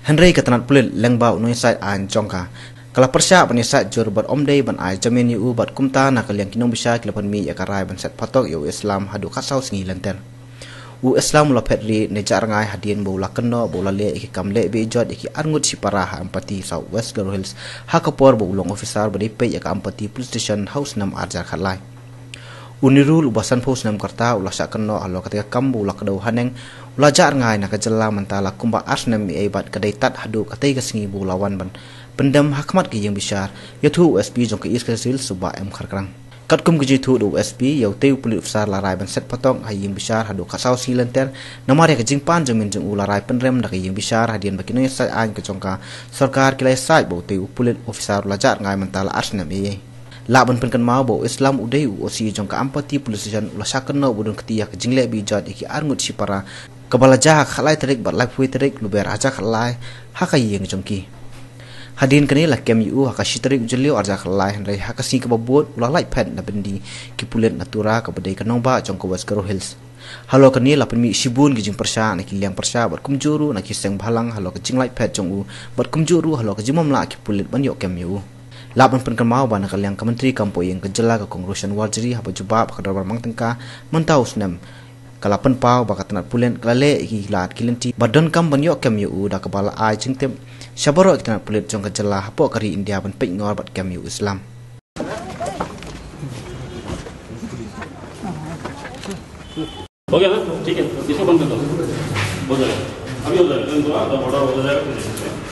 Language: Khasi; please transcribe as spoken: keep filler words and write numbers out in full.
Hynrei ka tnat pulit lyngba u nongïasaid aiñ jong ka, ka la pyrshah ban ïasaid jur bad ym dei ban ai jamin ïa u bad kumta na ka liang ki nongbishar ki la pynmih ïa ka rai ban set phatok ïa u Islam haduh khatsaw sngi lynter. U Islam u la phet rieh ne jah rngai hadien ba u la kynnoh ba u la leh ïa ki kam leh beh jot ïa ki arngut shipara ha Ampati, South West Garo Hills, ha ka por ba u long officer ba dei peit ïa ka Ampati Police Station ha u snem ar hajar khatlai. U Nirul, uba sanphew snem ka rta, u la shah kynnoh halor katei ka kam ba u la kdew haneng u la jah rngai na ka jylla mynta la kumba ar snem ei ei bad ka dei tad haduh katei ka sngi ba u la wan ban pyndem ha khmat ka ïing bishar, ïathuh u S P jong ka East Khasi Hills, u Bah M Kharkrang. Katkum ka jingïathuh da u S P, ïa utei u pulit officer la rai ban set phatok ha ïing bishar haduh khatsaw sngi lynter, namar ïa ka jingpan jingmyn jong u la rai pynrem da ka ïing bishar hadien ba ki nongïasaid aiñ ka jong ka sorkar ki la ïasaid ba utei u pulit officer u la jah rngai mynta la ar snem ei ei. Lah ban pynkynmaw ba u Islam u dei u O C jong ka Ampati Police Station, u la shah kynnoh ba u don kti ïa ka jingleh beh jot ïa ki arngut shipara, kaba la jia ha ka khatlai tarik bad laiphew tarik Lber ar hajar khatlai ha ka ïing jong ki. Hadien kane la kem ïa u ha ka shi tarik u Jylliew ar hajar khatlai, hynrei ha ka sngi kaba bud u la lait phet na byndi ki pulit na Tura, kaba dei ka nongbah jong ka West Garo Hills. Halor kane la pynmih shibun ki jingpyrshah na ki liang pyrshah bad kumjuh ruh na ki seng bhalang halor ka jinglait phet jong u bad kumjuh ruh halor ka jingbym lah ki pulit ban ïoh kem ïa u. Lah ban pynkynmaw ba na ka liang ka Myntri Kam Poh Ïing ka jylla, ka Kong Roshan Warjri, haba jubab ha ka dorbar mang tyngka mynta u snem, ka la pynpaw ba ka tnat pulit ka la leh ïa ki lad ki lynti ba donkam ban ïoh kem ïa u da kaba la ai jingtip sha baroh ki tnat pulit jong ka jylla hapoh ka ri India ban peitngor bad kem ïa u Islam. हो गया ना? ठीक है, इसको बंद कर दो। हो जाएगा, अभी हो जाएगा, तुम दो, ऑर्डर हो जाएगा, फिर